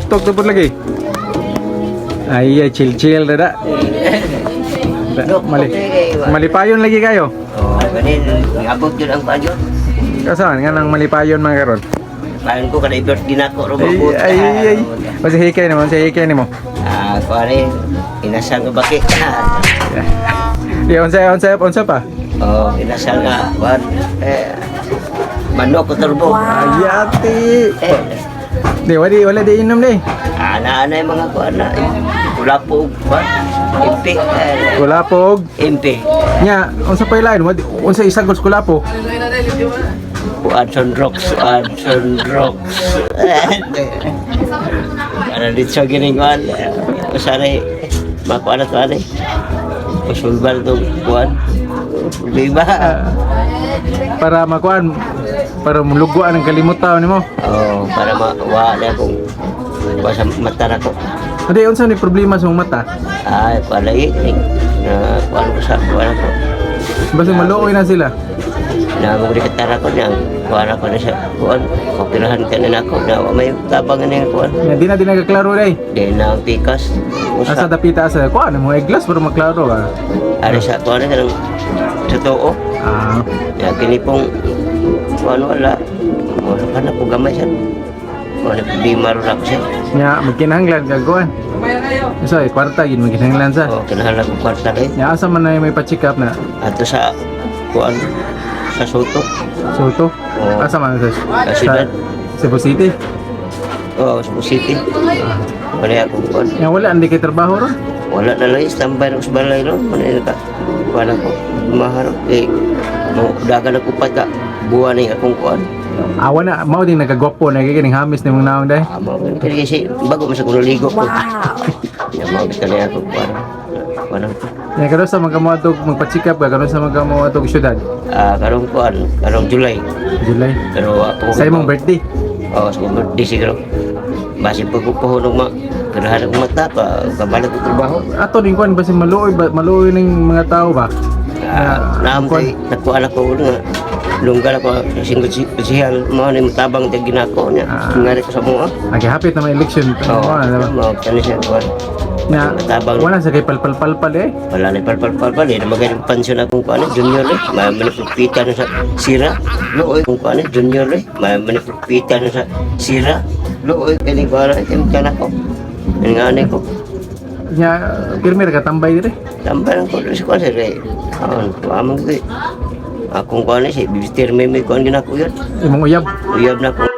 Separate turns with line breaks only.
Tuktok to po lagi. Ay, ay, chill chill da da. Da, mali. Malipayon lagi kayo.
Oh, ganin, abot yun ang panyo.
Kasaan nga nang malipayon mga karon?
Paano ko kada birthday na ako ro
Ay,
mabot.
ay, ay. Basta hikay naman, sa hikay nimo.
Ah, kuan inasal nga bakit.
Di unsa unsa unsa pa?
Oh, inasal nga kuan eh manok ko turbo.
Ayati.
Eh,
Di wala wala di inom di.
ana-ana yung mga kuan na. Kulapo kuan. Impi. Eh,
Kulapog.
impi.
Nya, unsa pa ilain? Unsa isagol sa kulapo?
Kuan sunrocks, kuan sunrocks. Ana dito gining kuan. Usare makuan na to ani. Pasulbal to kuan. Problema.
Para makuan para mulugwan ang kalimutaw nimo.
Oh, para mawa na akong kuan sa mata na ko.
Hindi, unsa ni problema sa mong mata?
Ay, kuan lagi. Na kuan ko sa kuan ako.
Basta maluoy na sila.
Na mo katara ko niya. Kuan ako na sa kuan. Kopirahan ka na nako na wa may tabang na yung kuan.
Nya di na di nagaklaro day.
Di na ang pikas.
Asa
Usa.
dapita asa kuan mo eglas para maklaro ba.
Ari sa kuan na kanang totoo.
Ah,
Ya kini pong kuan wala. Wala ka na po gamay siya. Wala problema ron ako siya.
Nya magkinahanglan ka kuan. So, eh, kwarta gid magkinahanglan sa.
Oh, kinahanglan ko kwarta rin.
Nya asa man na may pa-check up na.
Ato sa kuan sa Soto.
Soto.
Oo.
Asa man sa
Sa syudad.
Cebu City.
Oh, Cebu City. Wala akong kuan.
Nya wala andi kay trabaho ron.
Wala na lang, standby na ko sa balay ron. Wala na ka. Kuan ako. Maharo. Eh, mo dagan ako pa ka. Buwan na yung akong kuan.
Awa na mao din nagagwapo na kay kining hamis nimong naong day.
Ah, mo kasi bago man sa kuno ligo ko. Wow. Ya mo kita na ako kuan. Kuan ako.
Nya karon sa magamoadtog magpa-check up ka karon sa magamoadtog syudad.
Ah, karong kuan, karong July.
July.
Pero ako
Sa imong birthday.
Oh, sa imong birthday siguro. Basi pag puhunog ma, ganahan akong mata pa, kabalik ko trabaho.
Ato din kuan basta maluoy ba maluoy ning mga tao ba?
Ah, naam kay nakuha ako nga lunggal ako singgot sihal mo ni tabang tag ginako niya. Ngari ko sa mua.
Okay, hapit na may election.
Oo,
Oh, na,
mo kani siya kuan.
na,
Tabang
wala sa kay palpal-palpal eh.
Wala na palpal-palpal eh. Namagay ng pansyon akong kuan junior eh. May manipropita na sa sira. Looy kung kuan junior eh. May manipropita na sa sira. Looy kani kuan eh. Kaya ko. Nga ko.
Nya, pirmi ra ka tambay dire.
Tambay lang ko sa kuan sir eh. Amang ko eh. Akong kuan eh. Si Bibister may kuan ginako yun.
Imong uyab.
Uyab na ko.